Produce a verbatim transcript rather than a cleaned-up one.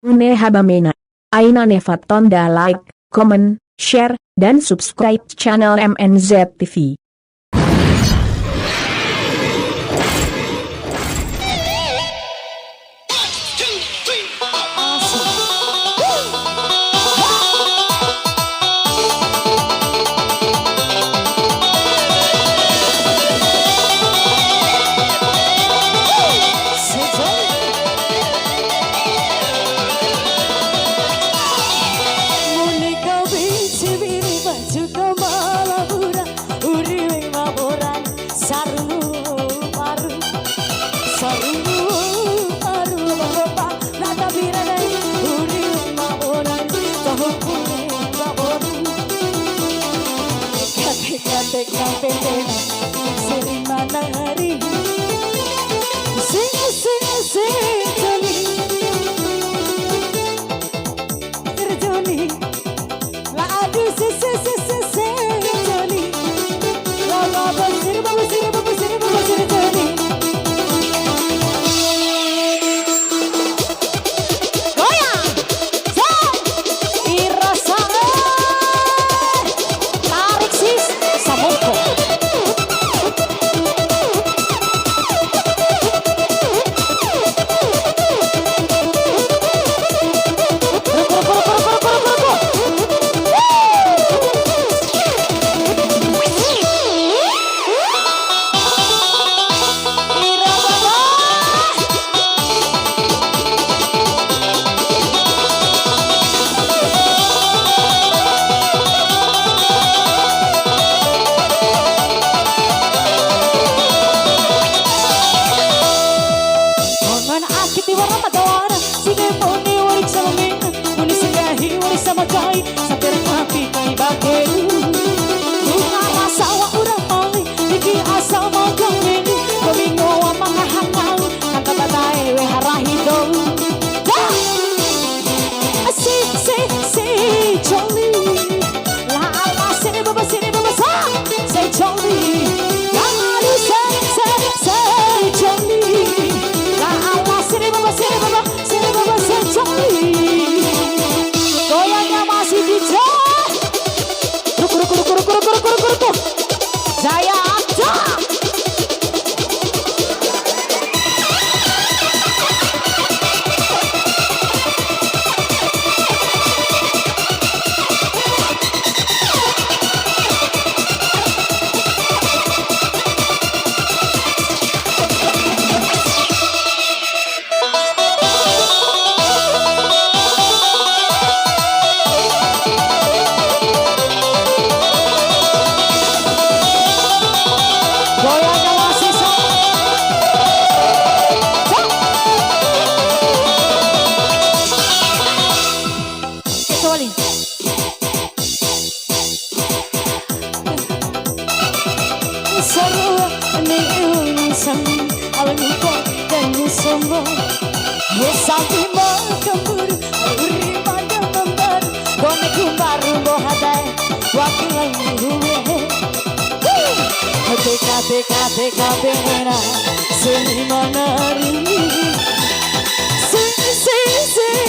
Une haba mena. Aina nefa tonda like, comment, share, dan subscribe channel M N Z T V. Muni kau binci biri baju kau malabura, uri weng maboran, sarungu paru, sarungu paru, baropa, nata bira dai, uri weng maboran, tahu kune maboran. Kate kate kapendena, seri manari. Sing, sing, sing, Joni. Sir Joni. La adu, si, si, si, si, si, Joni. La baba, sir baba, sir baba, sir baba, sir Joni. Goyang. Sa, ira sa, eh. Tarik sis, samoko. Ruku, ruku, ruku. Ira baba. Kongon ake tiwara madawara, sine mone wari calomena, mone senggahi wari sama kai, sapera kapi kai bakeru. Bunga rasa wa ura pali, Niki asa ma kawin, domingo wa mangaha kau, kanta tatae we harahi dou. Dah! Si, si, si, Joni. La ala, sini baba, sini baba, sa, si Joni. La alu, si, si, si, Joni. La ala, sini baba, sini baba, sini baba, si Joni. Goyangnya masih di Joni. Ruku, ruku, ruku. Jaya ada. Goyang kawan sisa. Cak. Kecuali. Sarua ni unsang, alu ko dan sombong. Ye sampai makambur, uri pada membar, kone kumbar bohadai, wakilan gue. Teka, teka, teka, bena, seni manari. Seni, seni, seni.